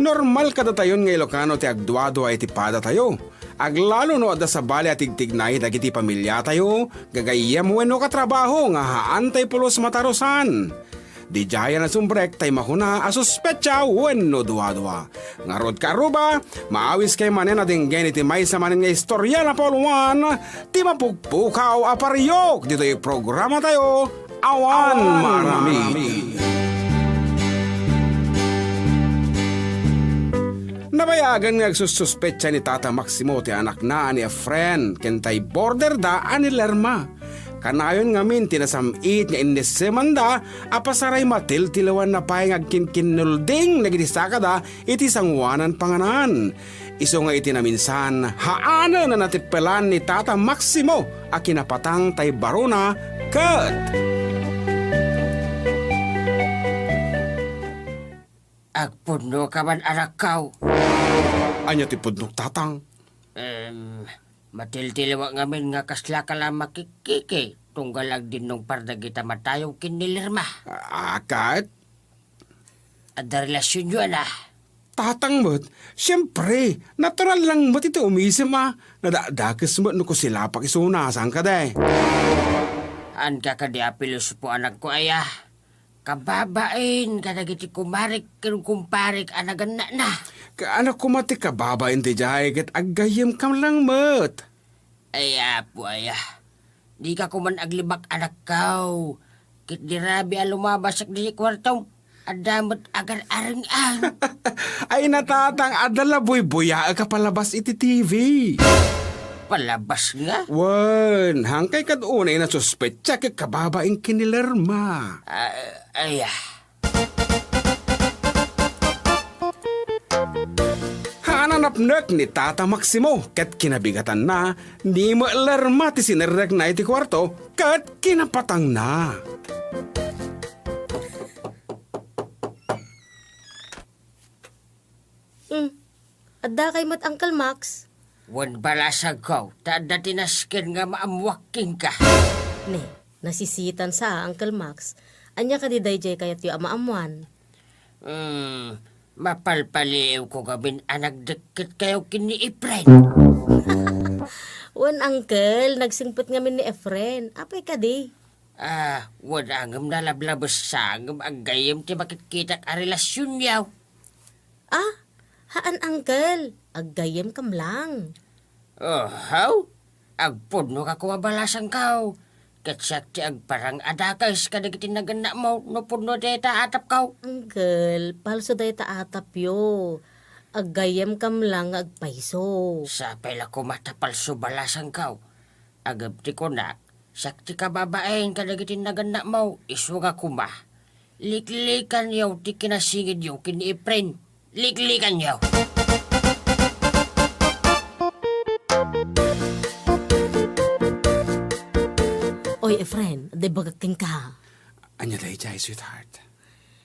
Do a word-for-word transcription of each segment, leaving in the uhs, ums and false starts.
Normal kadatayon nga Ilocano ti agduadua iti padatayo. Aglalo no adda sabali a tigtignay dagiti pamilyatayo, gagayyem wenno katrabaho nga haantay pulos matarusan. Didiay a nasumbrek tay makuna a suspetsa wenno duadua. Ngarud, kaarruba, maawiskay manen a denggen iti maysa manen nga istorya, Napoleon, ti mapukpukaw a pariok ditoy programatayo, Awan Maarami. Nabayagan nga agsussuspetsa ni Tata Maximo ti anakna a ni Efren ken tay borderda a ni Lerma. Kanayon ngamin ti nasam-it nga innessemanda a pasaray matiltilawanna pay nga agkinkinnulding dagiti sakada iti sangoanan panganan. Isu nga iti naminsan, haanen a natippelan ni Tata Maximo a kinapatang tay barona ket Agpudnoka man, anakko. Ania ti pudnok, Tatang? Em, matiltiliwak ngamin nga kaslaka la makikkiki, tunggal agdinnong par dagita matayo ken ni Lerma. Ah, ket? Adda relasionyo, ana? Tatang met, siempre, natural lang met iti umisem a nadakdakes met no kusilapak isuna, saan kadi? Haanka kadi a pilosopo, anakko, aya? Kababain kadagiti kumarek ken kumparek a nagannana. Kaano koma ti kababain ti jay ket aggayyemkam lang met? Ay, apo aya, dika koman aglibak, anakko. Ket di rabii a lumabas idiay kuartom, adda met agar-areng-ang. Ay, natatang, adda la buybuyaek a palabas iti T V. Palabas nga? Wen, hangkay kad unay nasuspetsa ket kababain ken ni Lerma. Ah, aya. Haan a napnek ni Tata Maximo ket kinabigatanna ni Lerma ti sinerrekna iti kuarto ket kinapatangna. Hmm. Addakay met, Uncle Max? Wen, balasangko, ta adda ti nasken nga maammoak kenka. Ne, nasisitan sa, Uncle Max. Ania kadi daydiay kayatyo a maammoan? Hmm, mapalpaliiwko ngamin a nagdekket kayo ken ni Efren. Wen, Uncle, nagsingpet ngamin ni Efren. Apay kadi? Ah, wen, ngem nalablabes sa ngem aggayyem ti makitkitak a relasionyo. Ah, haan, Uncle. Aggayyemkam lang. Oh, how? Agpudnoka koma, balasangko. Ket siak ti agparang a dakes kadagiti nagannamo no pudno dayta atapko. Uncle, palso dayta atapyo. Aggayyemkam lang nga agpayso. Sapay la koma ta palso, balasangko. Ngem ti kunak, siak ti kababain kadagiti nagannamo, isu nga koma, liklikanyo ti kinasingedyo ken ni Efren. Liklikanyo! Oy, Efren, adda ibagak kenka. Ania daydiay, sweetheart?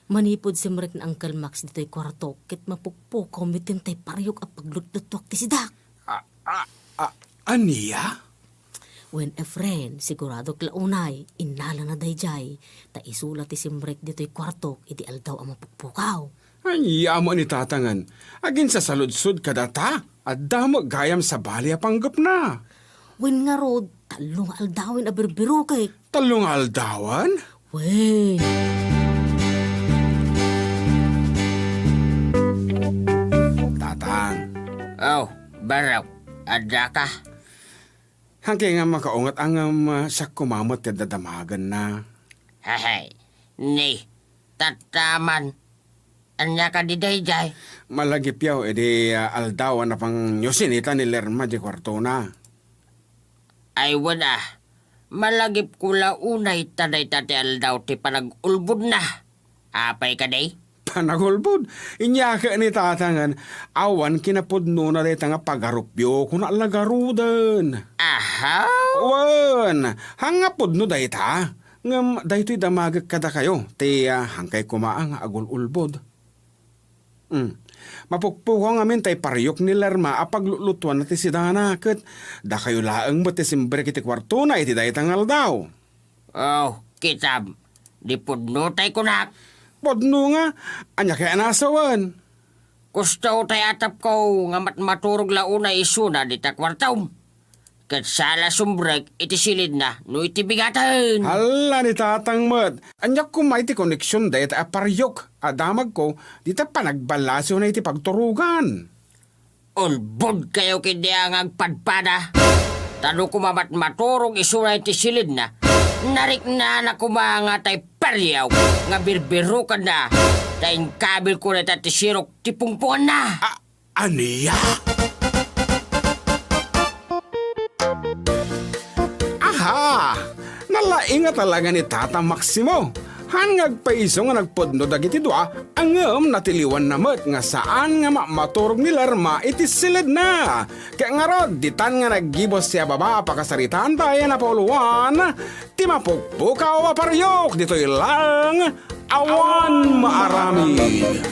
Manipud simrek ni Uncle Max ditoy kuarto, ket mapukpukaw met daytay pariok a paglutlutuak ti sidak. Ah, ah, ah, ania? Wen, Efren, siguradok la unay, innalana daydiay, ta isu la ti simrek ditoy kuartok idi aldaw a mapukpukaw. Ania met ni Tatangen, aginsasaludsod kadata, adda met gayam sabali a panggepna. Wen ngarud, tallo nga aldawen a birbirokek. Tallo nga aldawen? Wen. Tatang. Oh, barok, addaka? Haanka nga makaunget, ngem, ah, siak koma met ti adda damagenna. Hehe, ni, tattaman. Ania kadi daydiay? Malagipyo idi, ah, aldaw a napangngusinita ni Lerma di kuartona. Ay, wen a, malagipko la unay ta dayta ti aldaw ti panagulbodna. Apay kadi? Panagulbod? Inyake ni Tatangen, awan kinapudnona dayta nga pagarupyo, kuna la garuden. Aha? Wen, haan nga pudno dayta. Ngem daytoy damagek kadakayo, ti, ah, haankay koma nga agul-ulbod. Hmm. Mapukpukaw ngamin tay pariok ni Lerma a paglutlutuanna ti sidana, ket dakayo laeng met ti simbrek iti kuartona iti dayta nga aldaw. Oh, kitam, di pudno tay kunak. Pudno nga, ania kaya a nasawen? Kusto tay atapko nga matmaturog la unay isuna dita kuartom. Ket saan la sumrek iti silidna no iti bigaten. Hala ni tatang met. Ania koma iti koneksion dayta a pariok a damagko dita panagballasiwna iti pagturogan? Ulbodkayo ketdi a nga agpadpada. Ta no koma matmaturog isuna iti silidna, nariknana koma nga tay pariok nga birbirokenna ta inkabilko dayta ti sirok ti pungponganna. A-, ania? Aha! Nalainga talaga ni Tata Maximo. Haan nga agpayso nga nagpudno dagiti dua, ngem natiliwanna met nga saan nga matmaturog ni Lerma iti silidna. Ket ngarud, ditan nga naggibus ti ababa a pakasaritaan tayo, napauluan ti mapukpukaw a pariok ditoy lang Awan Maaramid.